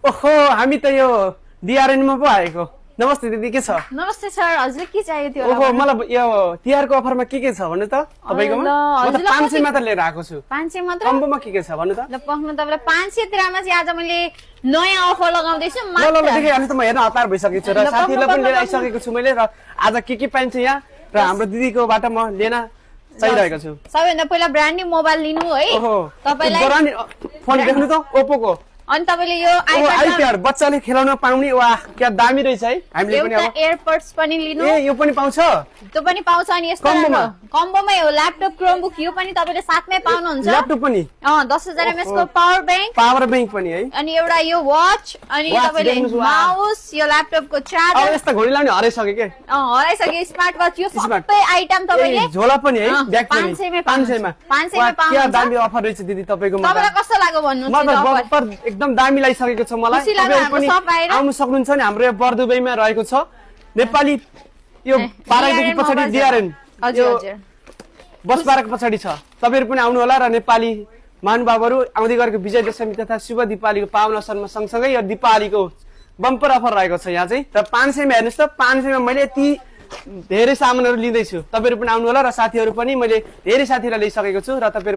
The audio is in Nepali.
ओहो हामी त यो DRN मा पो आएको। नमस्ते दिदी, के छ? नमस्ते सर, हजुरले के चाहियो थियो? ओहो मलाई यो तिहारको अफरमा के छ भन्नु त तपाईकोमा? म त 500 मात्र लिएर आएको छु। 500 मात्र? कम्बोमा के छ भन्नु त? ल पक्नु तपाईलाई 500 तिरामा चाहिँ आज मैले नयाँ अफर लगाउँदै छु ल मात्र। देखै अनि त म हेर्न हतार भइसकेको छु र साथीलाई पनि लिएर आइसकेको छु मैले र आज के पाइन्छ यहाँ र हाम्रो दिदीकोबाट म लिन चाहिरहेको छु। सबैभन्दा पहिला ब्रान्ड न्यू मोबाइल लिनु है ओहो तपाईलाई। ब्रान्ड फोन देख्नु त ओप्पोको। अनि तपाईले यो आइप्याड बच्चाले खेलाउन पाउने वाह क्या दामी रहेछ है। हामीले पनि एउटा एयरपोड्स पनि लिनु। ए यो पनि पाउँछ? त्यो पनि पाउँछ अनि यस्तो कम्बोमै हो ल्यापटप क्रोमबुक यो पनि तपाईले साथमै पाउनुहुन्छ। ल्यापटप पनि 10000 mAh को पावर ब्याङ्क पनि है। अनि एउटा यो वाच अनि तपाईले माउस यो ल्यापटपको चार्जर। अब यस्ता घडी लाउने हराइसके के? हराइसके स्मार्ट वाच यो सबै आइटम तपाईले झोला पनि है ब्याग पनि 500 मा पाउनुहुन्छ। क्या दामी अफर रहेछ दिदी तपाईकोमा। तपाईलाई कस्तो लाग्यो भन्नु त एकदम दामी लागिसकेको छ मलाई। तपाईहरु पनि आउन सक्नुहुन्छ नि हाम्रो यो बर्दुबैमा रहेको छ नेपाली यो पारादेखि पछाडी DRN हजुर बसपाराको पछाडी छ। तपाईहरु पनि आउनु होला र नेपाली महानुभावहरु आउँदै गरेको विजय दशमी तथा शुभ दीपावलीको पावन अवसरमा सँगसँगै यो दीपावलीको बम्पर अफर रहेको छ यहाँ चाहिँ। र 500 मा हेर्नुस् त 500 मा मैले यति धेरै सामानहरु लिँदै छु। तपाईहरु पनि आउनु होला र साथीहरु पनि मैले धेरै साथीहरुलाई लिइसकेको छु र तपाईहरु